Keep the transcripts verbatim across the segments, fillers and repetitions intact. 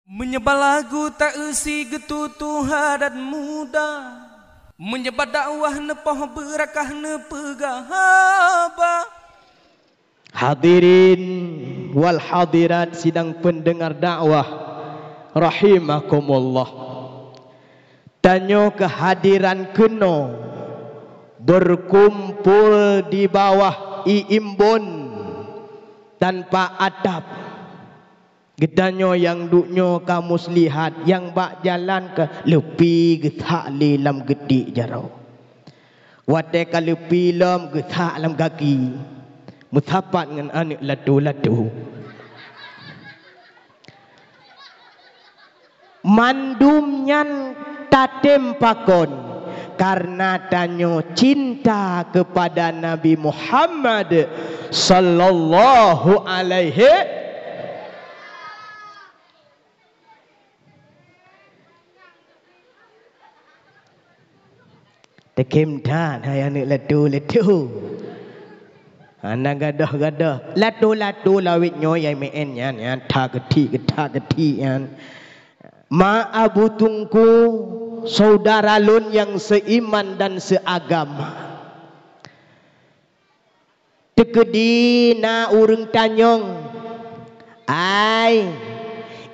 Meunyoe bak lagu ta-eusi geututoe adat muda, meunyoe bak dakwah neupoh beurakah neupeugah haba. Hadirin wal hadirat sidang pendengar dakwah rahimakumullah. Tanyoe keuhadiran keunoe beukumpul di bawah ié imbon tanpa atap. Geutanyoe nyang duek nyoe ka muslihat, nyang bak jalan ka leupie geusak lé lam geudiek jaroe. Watée ka leupie lom geusak lam gaki, meusapat ngon aneuëk latu-latu. Mandum nyan tatem pakon, karena tanyoe cinta kepada Nabi Muhammad sallallahu alaihi. Teukem that hai aneuëk latu-latu. Hana gadôh-gadôh. Latu-latu lawét nyoe nyang meu'en nyan, nyan that keuthik, that keuthik nyan. Ma Abu Teungku, saudara lôn nyang seuiman dan seuagama. Teukeudi na ureuëng tanyong, "Ai,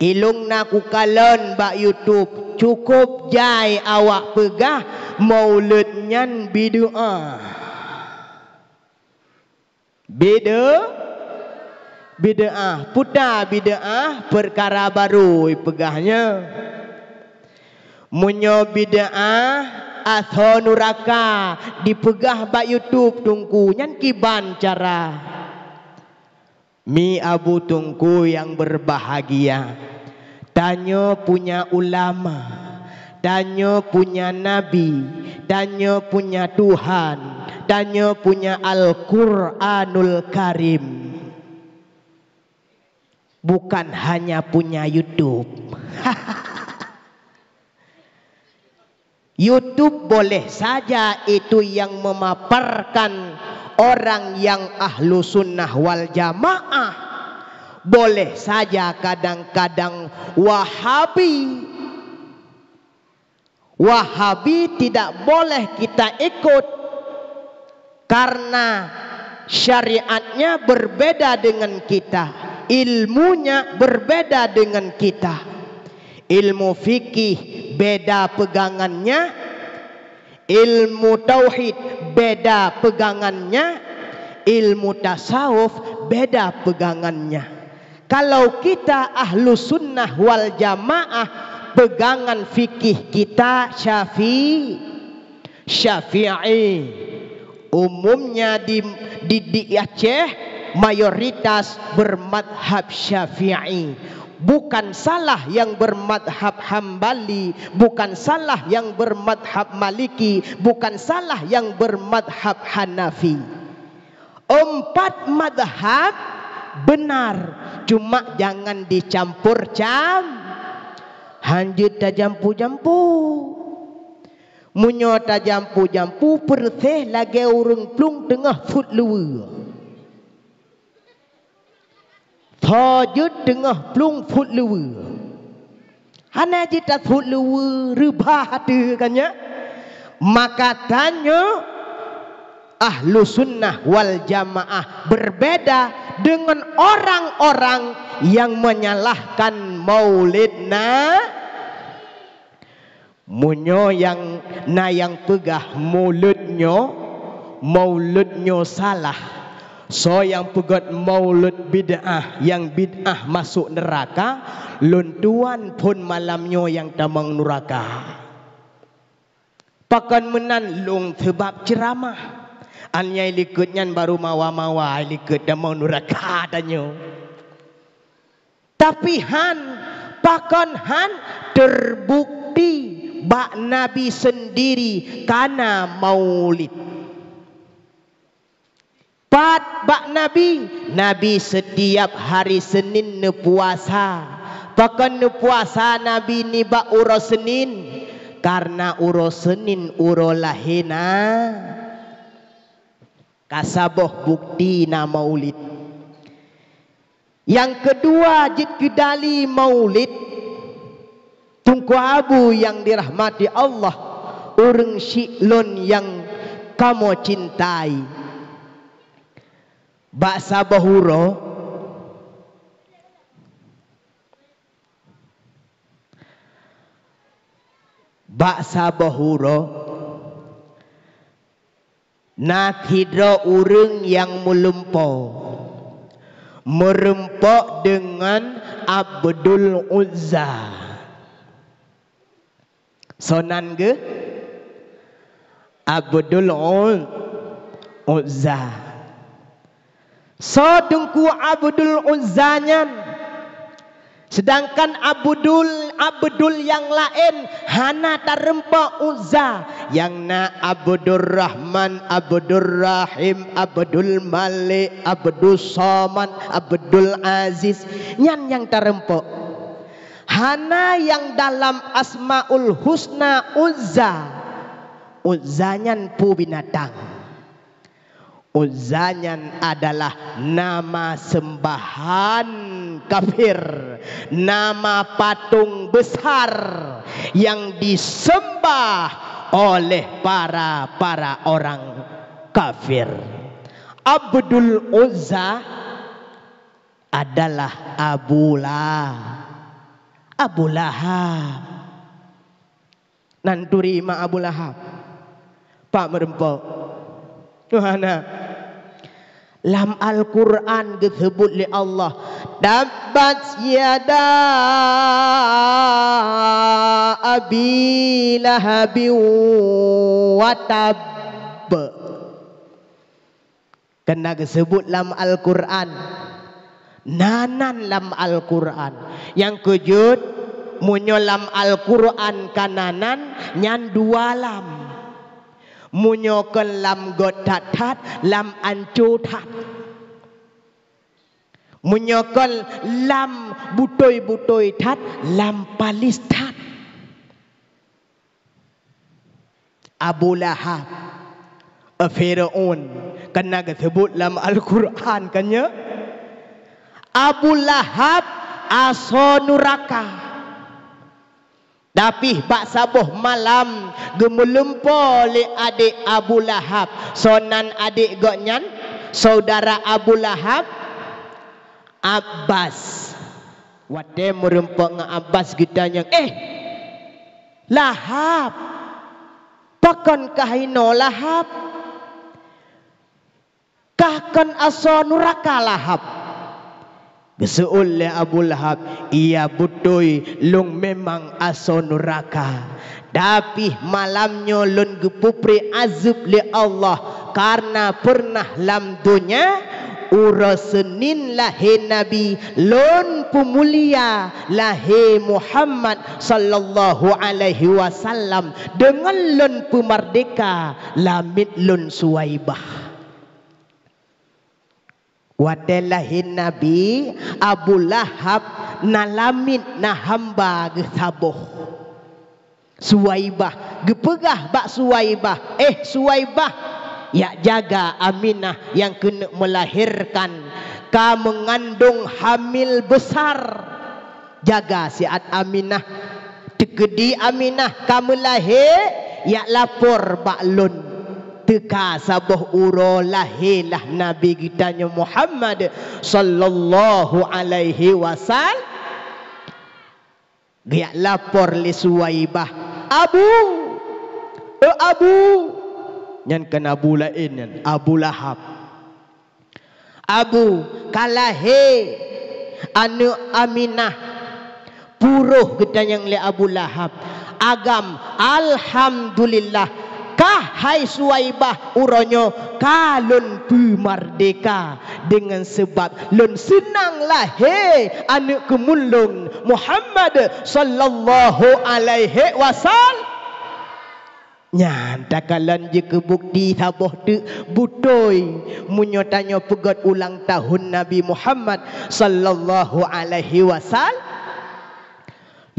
ilong na kukalon bak YouTube, cukôp jai awak peugah mauleuet nyan bideuah." Bideu-, bideuah, peue ta bideuah, peukara barô ipeugah nyan. Meunyoe bideuah, asoe nuraka, dipeugah bak YouTube Teungku, nyan kiban cara. Mi Abu Teungku nyang berbahagia, tanyoe punya ulama, tanyoe punya nabi, tanyoe punya Tuhan, tanyoe punya Al-Quranul Karim. Bukan hanya punya YouTube. YouTube boleh saja itu yang memaparkan orang yang ahlu sunnah wal jamaah. Boleh saja kadang-kadang Wahabi. Wahabi tidak boleh kita ikut karena syariatnya berbeda dengan kita, ilmunya berbeda dengan kita. Ilmu fikih beda pegangannya, ilmu tauhid beda pegangannya, ilmu tasawuf beda pegangannya. Kalau kita ahlu sunnah wal jamaah, pegangan fikih kita Syafi-, Syafi'i. Umumnya di, di, di Aceh mayoritas bermadhab Syafi'i. Bukan salah yang bermadhab Hambali, bukan salah yang bermadhab Maliki, bukan salah yang bermadhab Hanafi. Empat madhab benar, cuma jangan dicampur cam-, hanjeuet tajampu-jampu. Meunyoe tajampu-jampu, peureuseh lagée ureuëng plueng teungoh phot luweue. Tho jeuet teungoh plueng phot luweue. Hana jeuet taphot luweue, reubah ateueh kan nyan. Maka tanyoe ahlu sunnah wal jamaah berbeda dengan orang-orang yang menyalahkan maulid na-, Meunyoe nyang na nyang peugah mulod nyoe, maulud nyoe salah, soe nyang peugét maulud bid'ah, nyang bid'ah masôk neuraka, lôn tuan phon malam nyoe nyang tamong nuraka. Pakon meunan lôn seubab ceuramah. An nyang likot nyan barô mawa-mawa likot tamong nuraka tanyoe. Tapi han, pakon han terbukti bak Nabi sendiri kana maulid. Pat bak Nabi, Nabi setiap hari Senin neupuasa. Pakon neupuasa Nabi nibak uroe Senin? Karena uroe Senin uroe lahé na. Ka saboh bukti na maulid. Nyang keudua jeuet keu dali maulid, Teungku Abu nyang dirahmati Allah, ureuëng syiek lôn nyang kamoe cintai. Bak saboh uroe, bak saboh uroe, na sidroe ureuëng nyang meulumpoe, meureumpok deungon Abdul Uzza. Soe nan geuh? Abdul U-, Uzza. Soe Teungku Abdul Uzza nyan? Seudangkan Abdul, Abdul nyang laén hana tareumpok Uzza, nyang na Abdurrahman, Abdurrahim, Abdul Malik, Abdus Somad, Abdul Aziz, nyan nyang tareumpok. Hana nyang dalam Asmaul Husna Uzza. Uzza nyan peue binatang. Uzza nyan adalah nama seumbahan kafir, nama patong besar yang disembah oleh para-para orang kafir. Abdul Uzza adalah Abu La-, Abu Lahab. Nan turi ma Abu Lahab. Pak meureumpok. Tuhan, lam Al-Quran geuseubuet lé Allah, "Tabbat yada Abi Lahabin wa tab." Kana geuseubuet lam Al-Quran. Na nan lam Al-Quran. Nyang keujeuet, meunyoe lam Al-Quran ka na nan, nyan dua lam. Meunyoe kon lam göt that-that, lam anco that. Meunyoe kon lam butôi-butôi that, lam palis that. Abu Lahab, eh, Firaun, kana geuseubuet lam Al-Quran kan nyoe? Abu Lahab asoe nuraka. Tapi bak saboh malam geumeulumpoe lé adék Abu Lahab. Soe nan adék gobnyan, saudara Abu Lahab? Abbas. Watée meureumpok ngon Abbas geutanyong, "Eh, Lahab, pakon kah inoe Lahab? Kah kon asoe nuraka Lahab?" Geuseuôt lé Abu Lahab, "Iya beutôi, lôn memang asoe nuraka. Tapi malam nyoe lôn geupeupreh azeueb lé Allah, kareuna peureunah lam donya, uroe Senin lahé Nabi, lôn peumulia lahé Muhammad sallallahu alaihi wasallam deungon lôn peumardeka lamiet lôn Suwaibah." Watée lahé Nabi, Abu Lahab na lamiet na hamba geusaboh. Suwaibah, geupeugah bak Suwaibah, "Eh Suwaibah, yak jaga Aminah nyang keuneuk meulahérkan, ka meungandong hamil beusar. Jaga siat Aminah. Teukeudi Aminah ka meulahé, yak lapor bak lôn." Teuka saboh uroe lahé lah Nabi geutanyoe Muhammad sallallahu alaihi wasal-, geujak lapor lé Suwaibah, "Abu, eh Abu," nyan kan Abu laén nyan, Abu Lahab. "Abu, ka lahé aneuëk Aminah." Purôh geutanyong lé Abu Lahab, "Agam, alhamdulillah, kah hai Suwaibah uroe nyoe ka lôn peumardeka deungon seubab lôn seunang lahé aneuëk keumulông Muhammad sallallahu alaihi wasal-" Nyan takalon jeuet keu bukti saboh teuk beutôi meunyoe tanyoe peugét ulang tahun Nabi Muhammad sallallahu alaihi wasal-.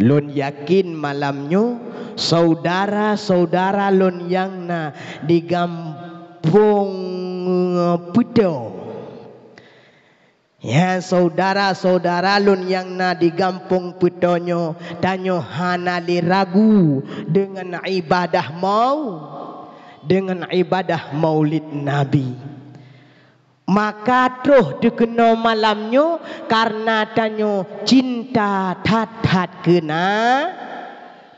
Lôn yakin malam nyoe syedara-syedara lôn nyang na di gampông Peutoe Ya, saudara-saudara lôn nyang na di gampông Peutoe nyoe, tanyoe hana lé ragu deungon ibadah mau-, deungon ibadah Maulid Nabi. Maka troh teukeunoe malam nyoe kareuna tanyoe cinta that-that keu na-,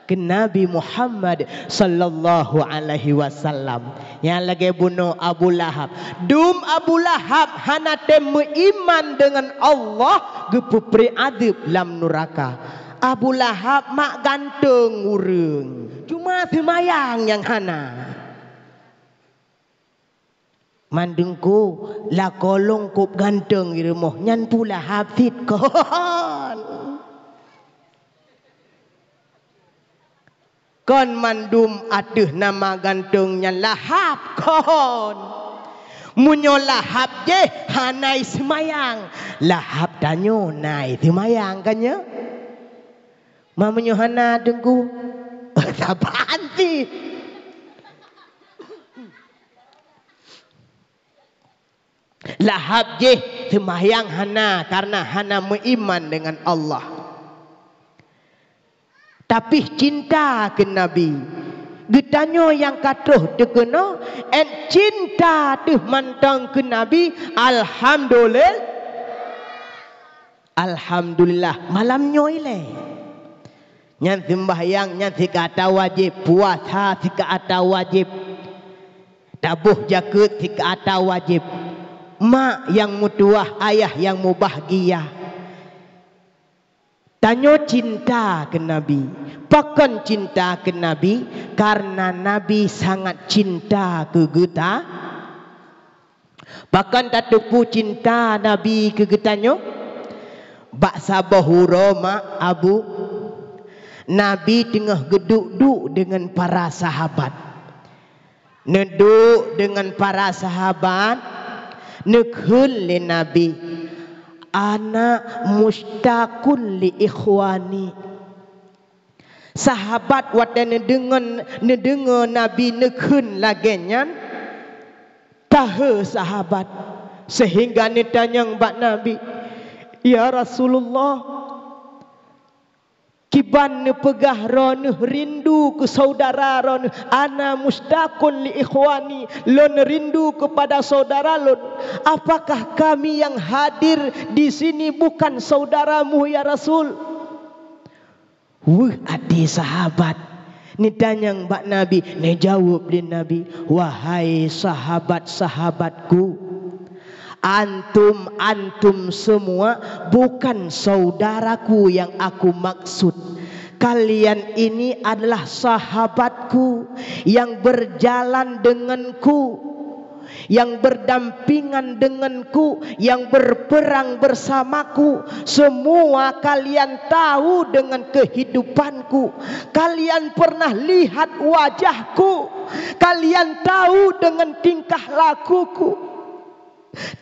keu Nabi Muhammad sallallahu alaihi wasallam. Nyang lagée bunoe Abu Lahab. Dum Abu Lahab hana tem meuiman deungon Allah, geupeupreh adeueb lam nuraka. Abu Lahab mak gantong ureuëng, cuma seumayang nyang hana. Mandum ku lakoe lôn kôb gantong di rumoh, nyan pula habéh kon. Kon mandum ateueh nama gantong nyan lahab kon. Meunyoe lahab jih hana seumayang, lahab tanyoe na seumayang kan nyoe? Ma meunyoe hana Teungku, saban cit. Lahab jih seumayang hana, kareuna hana meuiman deungon Allah. Tapi cinta keu Nabi. Geutanyoe nyang ka troh teukeunoe, 'et cinta teuh mantong keu Nabi, alhamdulil-, alhamdulillah, malam nyoe ilée. Nyan seumbahyang nyan sikata wajéb, puasa sikata wajéb, taboh jakeuet sikata wajéb. Mak nyang meutuwah, ayah nyang mubahgia. Tanyoe cinta keu Nabi. Pakon cinta keu Nabi? Kareuna Nabi sangat cinta keu geuta-, Pakon tateupeue cinta Nabi keu geutanyoe? Bak saboh uroe mak abu, Nabi teungoh geuduek-duek deungon para sahabat. Neuduek deungon para sahabat, neukheun lé Nabi, "Ana musytaqun li ikhwani." Sahabat watée neudeungon-, neudeungoe Nabi neukheun lagée nyan, tahe sahabat, seuhingga neutanyong bak Nabi, "Ya Rasulullah, kiban neupeugah droeneueh rindu keu saudara droeneueh, ana musytaqun li ikhwani, lôn rindu keupada saudara lôn. Apakah kami yang hadir di sini bukan saudaramu, ya Rasul?" Weueh até sahabat, neutanyong bak Nabi, neujaweueb lé Nabi, "Wahai sahabat-sahabatku, antum, antum semua bukan saudaraku yang aku maksud. Kalian ini adalah sahabatku yang berjalan denganku, yang berdampingan denganku, yang berperang bersamaku. Semua kalian tahu dengan kehidupanku. Kalian pernah lihat wajahku. Kalian tahu dengan tingkah lakuku.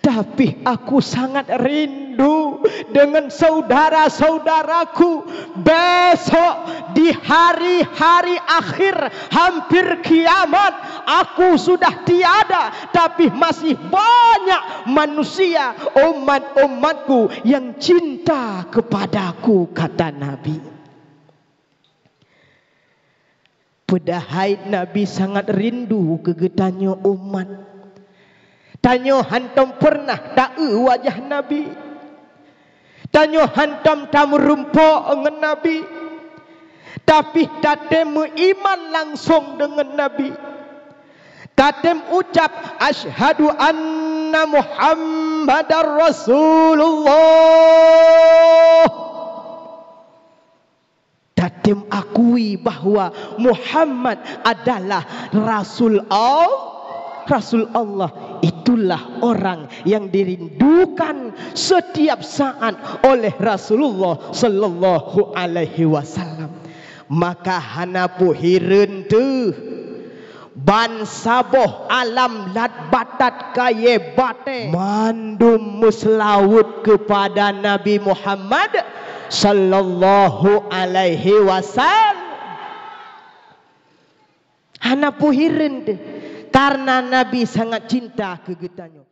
Tapi aku sangat rindu dengan saudara-saudaraku. Besok di hari-hari akhir, hampir kiamat, aku sudah tiada, tapi masih banyak manusia, umat-umatku yang cinta kepadaku," kata Nabi. Padahai Nabi sangat rindu keu geutanyoe umat. Tanyoe hántom peureunah taeu wajah Nabi. Tanyoe hántom tameurumpok ngon Nabi. Tapi tatem meuiman langsong deungon Nabi. Tatem ucap, "Asyhadu anna Muhammadar Rasulullah." Tatem akui bahwa Muhammad adalah Rasul Al-, Rasul Allah. Itulah orang yang dirindukan setiap saat oleh Rasulullah sallallahu alaihi wasallam. Maka hana peuhireuen teuh, bansaboh alam lat batat kayée batée mandum meuseulaweuet keupada Nabi Muhammad sallallahu alaihi wasallam. Hana peuhireuen teuh, kareuna Nabi sangat cinta keu geutanyoe.